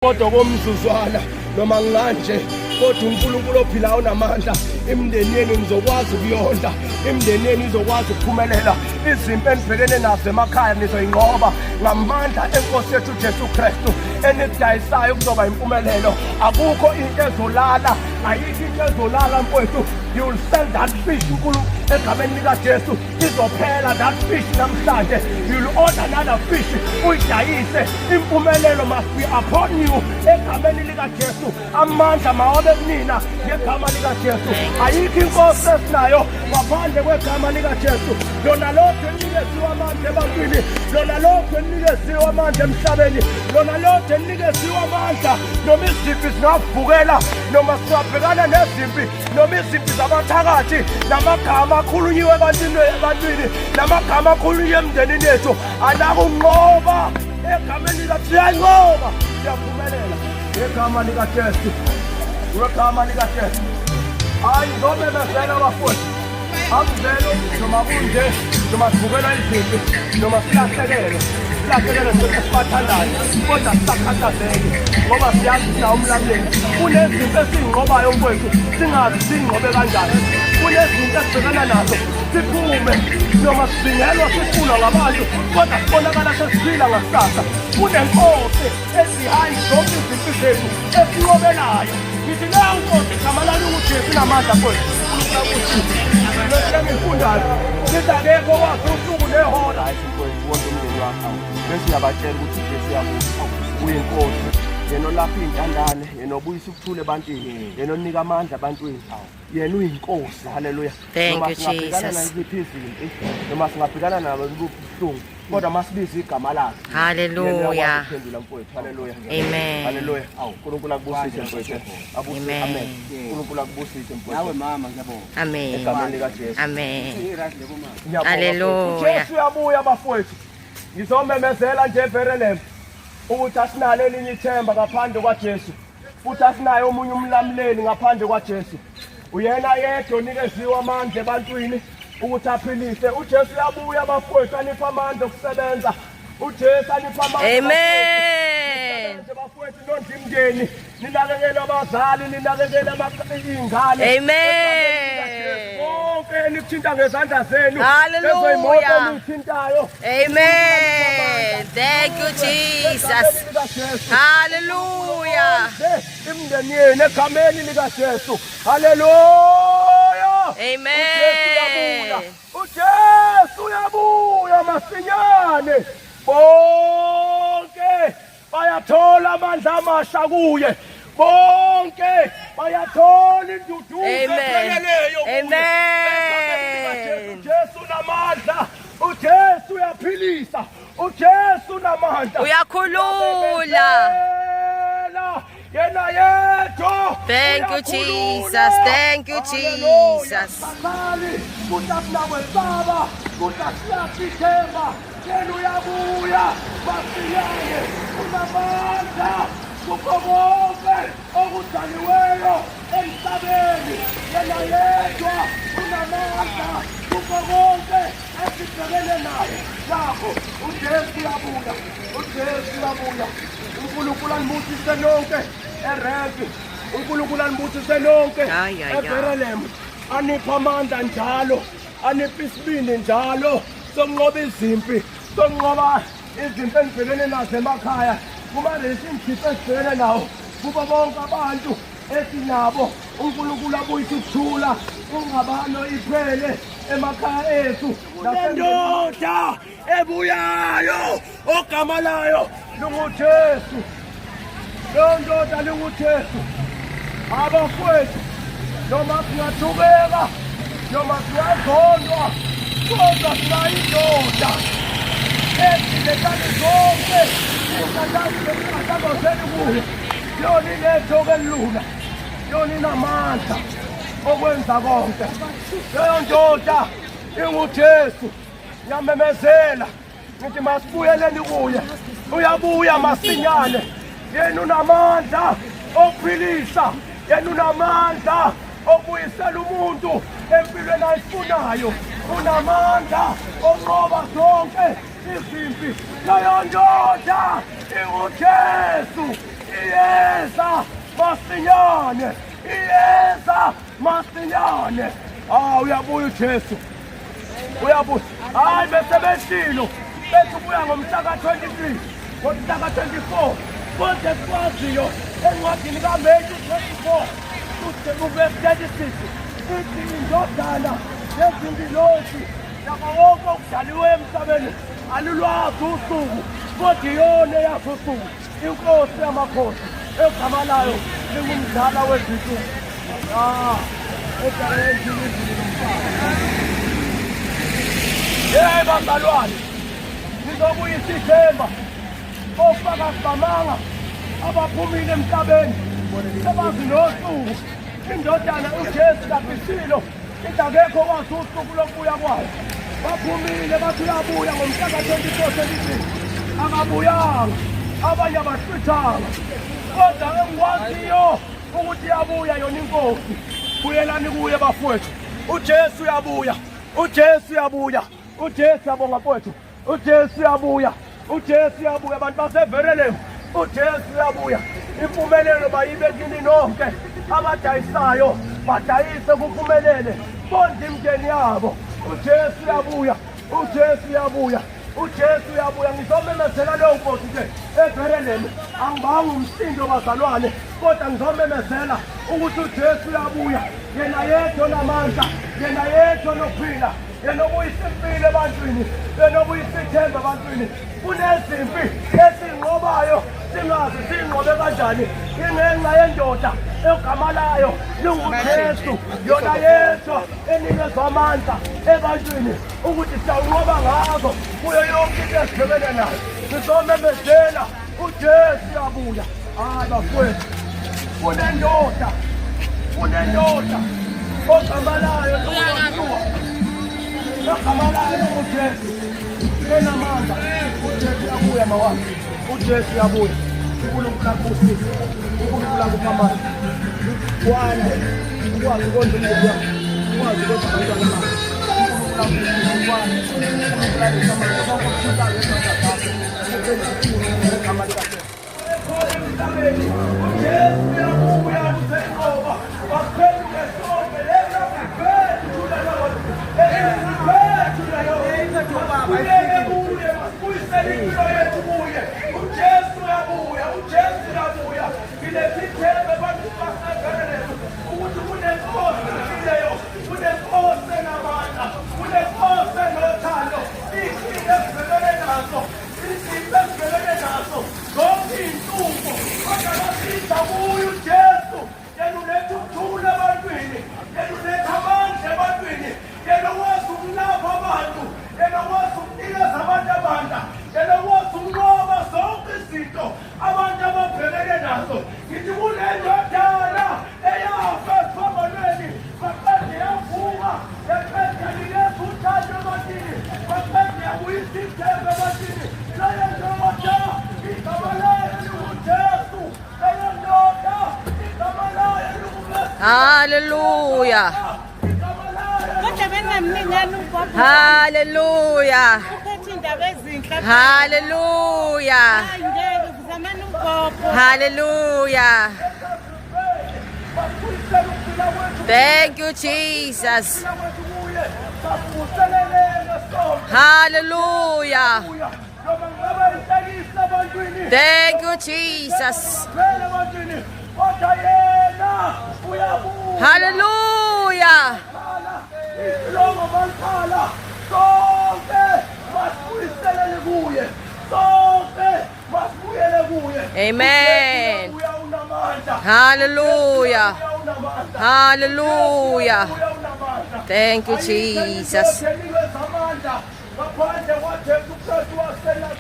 Kodwa komzuzwana noma nganje, kodwa uNkulunkulu ophilayo unamandla. Imindeni yenu nizokwazi ukuyondla, imindeni yenu izokwazi ukuphumelela. Izimpi enibhekene nazo emakhaya nizoyinqoba ngamandla enkosi yethu uJesu Kristu. Enikudayisayo kuzoba impumelelo. Akukho into ezolala, ayikho into ezolala mfowethu. You will sell that fish uNkulunkulu egameni likaJesu. Izophela that fish namhlanje. You'll order another fish, uyidayise. Impumelelo must be upon you egameni likaJesu. Amandla mawabe kunina ngegama likaJesu. Ayikho inkosi esinayo ngaphandle kwegama likaJesu. Lona lodwa elinikeziwe amandla ebantwini, lona lodwa elinikeziwe amandla emhlabeni, lona lodwa elinikeziwe amandla. Noma izimpi zingavukela, noma singabhekana nezimpi, noma izimpi zabathakathi, namagama akhulunyiwe ebantwini, namagama akhulunyiwe emndenini yethu, anakunqoba egameni lika siyayinqoba, siyaphumelela ngegama likaJesu, ngegama likaJesu. Hayi, ngizomemezela abafowethu, akuvele noma kunje, noma sivukela izimpi, noma silahlekelwe, silahlekelwe esibathandayo, kodwa sisakhathazeki ngoba siyazi sinawo umlamuleli. Kunezinto esiyinqobayo mfowethu, singazi siyinqobe kanjani. Kunezinto esibhekana nazo siphume, noma sizingelwa, sifunwa ngabantu, kodwa sibonakala sesiphila ngakusasa. Kunenkosi ezihayi zonke izimpi zethu esinqobelayo. Ngithi leyo nkosi igama layo unguJesu, inamandla mfowethu. Lokhu engifundayo sithi akekho wazi usuku nehora. Hayi mfowethu, wonke umndeni wakho bese uyabatshela ukuthi uJesu uyabuya, uyinkosi, yena olapha iy'ntandane, yena obuyisa ukuthula ebantwini, yena onika amandla ebantwini, yena uyinkosi. Haleluya. Thank Noma you, singabhekana Jesus. nayiphi izimpi, noma singabhekana nabo ubuhlungu, kodwa masibiza igama lakhe. Hallelujah. Yena uyakwazi ukuphendula mfowethu. Haleluya. Amen. Haleluya. Awu, uNkulunkulu akubusise mfowethu. Abusise. Amen. Amen. uNkulunkulu akubusise Nawe mfowethu. mama, ngiyabonga. Amen. Egameni likaJesu. Amen. I-right le kumama. Ngiyabonga, Hallelujah. mfowethu. Ujesu uyabuya bafowethu. Ngizomemezela nje eBethlehem ukuthi asinalo elinye ithemba ngaphandle kwaJesu, futhi asinaye omunye umlamuleli ngaphandle kwaJesu. Uyena yedwa onikeziwe amandla ebantwini ukuthi aphilise. UJesu uyabuya bafowethu, anipha amandla okusebenza. UJesu anipha amandla. Amen. Nisebenze bafowethu, nondla imndeni, ninakekele abazali, ninakekele iy'ngane. Amen. Konke enikuthinta ngezandla zenu, Hallelujah. lezo yimoto eniyithintayo. Amen. Thank you, Jesus. Egameni likaJesu. Hallelujah. Imndeni yenu egameni likaJesu. Haleluya. Amen. UJesu uyabuya masinyane. Bonke bayathola amandla amasha kuye. Bonke bayathola induduzo Amen. epheleleyo kuye. Amen. Egameni likaJesu. UJesu unamandla. UJesu uyaphilisa. uJesu unamandla. Uyakhulula. Yena yedwa. Thank you, uyakhulula. Jesus. Thank you, Hallelujah. Jesus. Sathane, kutasinakwesaba, kutasiyaphi ithemba. Yena uyabuya masinyane. Unamandla kukho konke okudaliweyo emhlabeni. Yena yedwa unamandla kukho konke esibhekene naye nakho. UJesu uyabuya, uJesu uyabuya. uNkulunkulu anibusise nonke erenki. uNkulunkulu anibusise nonke Ay, ay, ay. eBethlehem. Anipha amandla njalo, anipha isibindi njalo sokunqoba izimpi, sokunqoba izimpi enibhekene nazo emakhaya, kuma-relationship esibhekene nawo, kubo bonke abantu esinabo. uNkulunkulu abuyise ukuthula, ingxabano iphele emakhaya ethu. Nendoda ebuyayo ogama layo lunguJesu, leyo ndoda linguJesu. Abafowethu, noma singathukeka, noma singazondwa, kodwa sinayindoda ezinekani zonke ingathandazeli kuyo. Yona inethoka elilula, yona inamandla okwenza konke. Leyo ndoda inguJesu. Ngiyamemezela ngithi masibuyeleni kuye. Uyabuya masinyane. Yena unamandla okuphilisa, yena unamandla okubuyisela umuntu empilweni ayifunayo, unamandla onqoba zonke izimpi. Leyo ndoda inguJesu. Iyeza masinyane, iyeza masinyane. Ah, uyabuya uJesu, uyabuya. Hayi, bese beshilo bethi ubuya ngomhla ka-23, ngomhla ka-24, kodwa esikwaziyo encwadini kaMethi 24 uvesi 36 ithi indodana yezingilosi nako wonke okudaliwe emhlabeni alulwazi usuku, kodwa iyona eyazi usuku, inkosi yamakhosi egama layo lingumdala wezinsuku. Ah, yebo bazalwane, ngizobuyisa ithemba ofakazi bamanga abaphumile emhlabeni sebazi nosuku. Indodana uJesu kabisilo ithi akekho wazi usuku lokubuya kwayo. Baphumile bathi uyabuya ngomhla ka-24 23, akabuyanga, abanye abahlwithanga, kodwa engikwaziyo ukuthi iyabuya yona inkosi. Buyelani kuye bafowethu, uJesu uyabuya, uJesu uyabuya, uJesu. Yabonga mfowethu. UJesu uyabuya, uJesu uyabuya, abantu baseVerelem, uJesu uyabuya. Impumelelo bayibe kini nonke, abadayisayo badayise kuphumelele, bondle imindeni yabo. UJesu uyabuya, uJesu uyabuya, uJesu uyabuya. Ngizomemezela leyo nkosi nje eVerelem. Angibanga umsindo bazalwane, kodwa ngizomemezela ukuthi uJesu uyabuya. Yena yedwa onamandla, yena yedwa onokuphila, yena obuyisa impilo ebantwini, yena obuyisa ithemba ebantwini. Kunezimpi esinqobayo singazi siyinqobe kanjani, ingenxa yendoda egama layo linguJesu, yona yedwa enikezwa amandla ebantwini ukuthi siyawunqoba ngazo kuyo yonke into esibhekene nayo. Sizomemezela uJesu uyabuya. Hayi bafowethu, kunendoda, kunendoda ogama layo linguyoshuwa, ogama layo linguJesu, enamandla. UJesu uyabuya mawami, uJesu uyabuya. uNkulunkulu akubusise, uNkulunkulu akuphe amandla, kwande ukwazi ukondla umndeni wakho, ukwazi ukondla abantwana bakho. uNkulunkulu akubusise, kwande. uNkulunkulu akuphe amandla, konke okuthintayo ngezandla zakho kube ngegama likaJesu. UJesu uyabuya usenqoba, baphenduke sonke lena kuye, masibuyisele impilo yethu kuye. UJesu uyabuya, uJesu uyabuya. Nginesithemba abantu baseVerelem ukuthi kunenkosi efileyo, kunenkosi enamandla, kunenkosi enothando. Iy'nkinga esibhekene nazo, izinto esibhekene nazo, zonke iy'nhlupho, kodwa basiza kuye uJesu. Yena uletha ukuthula ebantwini, yena uletha amandla ebantwini, yena ukwazi ukulapha abantu, yena ukwazi ukunikeza abantu amandla, yena ukwazi ukunqoba zonke izinto abantu ababhekene nazo. Ngithi kunendodana eyafa esiphambanweni, baqede yavuka, yaqeda yanikeza uthando ebantwini, baqede yabuyisa ithemba ebantwini. Leyo ndoda igama layo linguJesu. Leyo ndoda igama layo linguMesiya. Hallelujah. Igama layo Kodwa bengingamningani ubaba. Hallelujah. Uphethe indaba ezinhle. Hallelujah. Hayi ngeke zamani ugogo. Hallelujah. basibuyisela ukuphila kwethu. Thank you, Jesus. Ukuphila kwethu kuye, basivuselelele sonke. Hallelujah. Noma ngaba inhlekisa ebantwini. Thank you, Jesus. Phela ebantwini, kodwa yena uyabuya. Hallelujah. Icilongo malikhala, sonke masibuyiselele kuye. Sonke masibuyele kuye. Amen. Uya unamandla. Hallelujah. Uya unamandla. Hallelujah. Uya unamandla. Thank you, Jesus. Amandla ngaphandle kwaJesu Kristu waseNazaretha.